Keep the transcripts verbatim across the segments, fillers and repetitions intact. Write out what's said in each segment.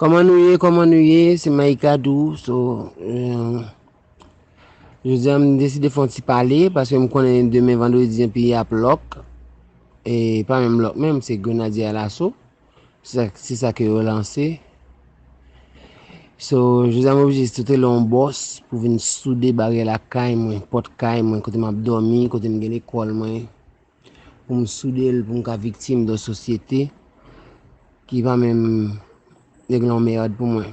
Kòman nou ye? Kòman nou ye? Se Maïka Doux. So, euh, jodi a, m deside fè yon ti pale, paske m konnen demen vandredi an, peyi a ap lòk. E pa menm lòk menm, se Grenadye Alaso. Se sa, se sa ke yo lanse. So, jodi a, m oblije sote lè yon bòs pou vin soude baryè lakay mwen, pòt kay mwen, kote m ap dòmi, kote m gen lekòl mwen, pou m soude l, pou m ka viktim de sosyete ki pa menm regle yon mèd pou mwen.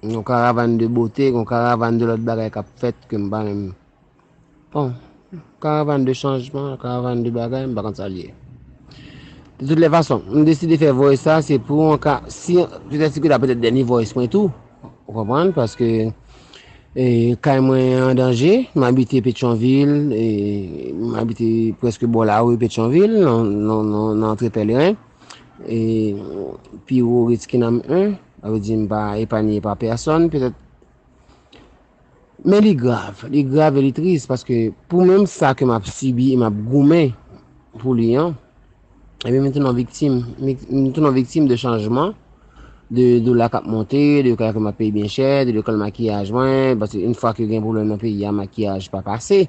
Yon karavàn de bote, yon karavàn de lòt bagay k ap fèt ke m pa menm. Bon, karavàn de chanjman, karavàn de bagay, m pa konn sa l ye. De tout lè fason, m deside fè voice sa, se pou an ka, si, petèt si ke ta petèt dènye voice mwen tou, ou konprann, paske e, kay mwen an danje. M abite Petyonvil, e, m abite prèske bò lari Petyonvil, nan, nan, nan, nan antre Pèleren. E, pi wo Redskins an en, sa vle di m pa epanye pa pèsòn, petèt. Men li grav, li grav e li tris, paske pou menm sa ke m ap sibi e m ap goumen pou li an, Ebyen, m tounen yon viktim. M, m tounen yon viktim de chanjman, de dola k ap monte, de kay ke m ap peye byen chè, de lekòl makiyaj mwen, paske yon fwa ke gen pwoblèm nan peyi a, makiyaj pa pase.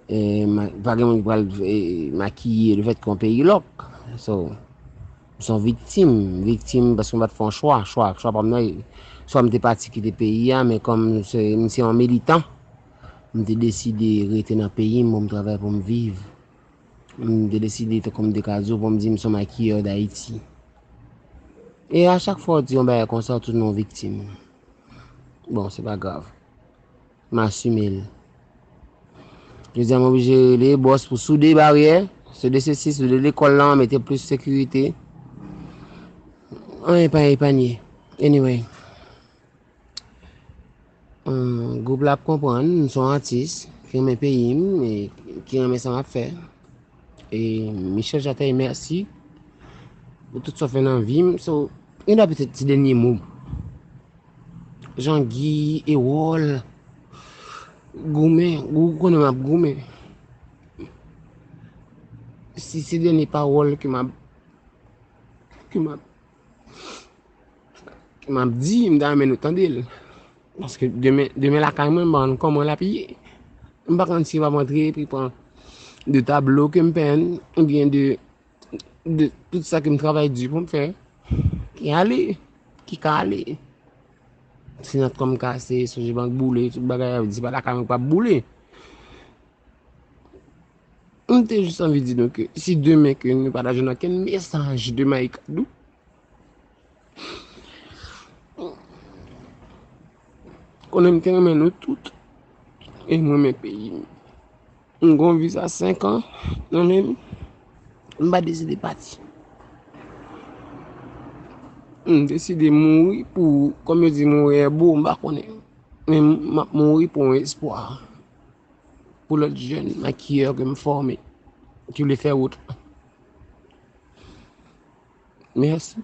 E, ma, pa gen moun ki pral e, makiye lefètke yon peyi lòk. So, m se yon viktim, viktim paske m pa t fè yon chwa, chwa, chwa pa m nan, swa m te pati kite peyi a, men kòm m se, m se yon militan, m te deside rete nan peyi m pou m travay pou m viv. M te deside, tankou m te ka di w, pou m di m se yon makiyè d Ayiti. E a chak fwa w di yon bagay konsa, w tounen yon viktim. Bon, se pa grav. M asime l. Jodi a, m oblije rele bòs pou soude baryè, soude sesi, soude lekòl lan, mete plis sekirite. Anyen pa epanye. Anyway. Gwoup la ap konprann, m se yon atis ki renmen peyi m, e ki renmen sa m ap fè. E Michel Jatay, mèsi pou tout sa w fè nan vi m. So, gen dwa petèt ti dènye mo. Jean Guy, Erol, goumen, ou konnen m ap goumen. Si se dènye pawòl ke m ap, ke m ap m ap di, m ta renmen nou tande l. Paske demen, demen lakay mwen, m pa konn kòman l ap ye. M pa konn si m ap antre epi pran de tablo ke m penn, oubyen de, de tout sa ke m travay di pou m fè, ki ale, ki ka ale. Si nòt kò m kase, sonje bank boule, tout bagay, sa vle di se pa lakay mwen k ap boule. M te jis anvi di nou ke si demen ke nou pa ta jwenn okenn mesaj de Maïka Doux, konnen m te renmen nou tout e m renmen peyi m. M gen yon viza senk an nan men m, m pa deside pati. M deside mouri pou, kòm yo di, mouri e bo, m pa konnen. Men m ap mouri pou yon espwa pou lòt jèn makiyè ke m fòme, ki vle fè wout. Mèsi.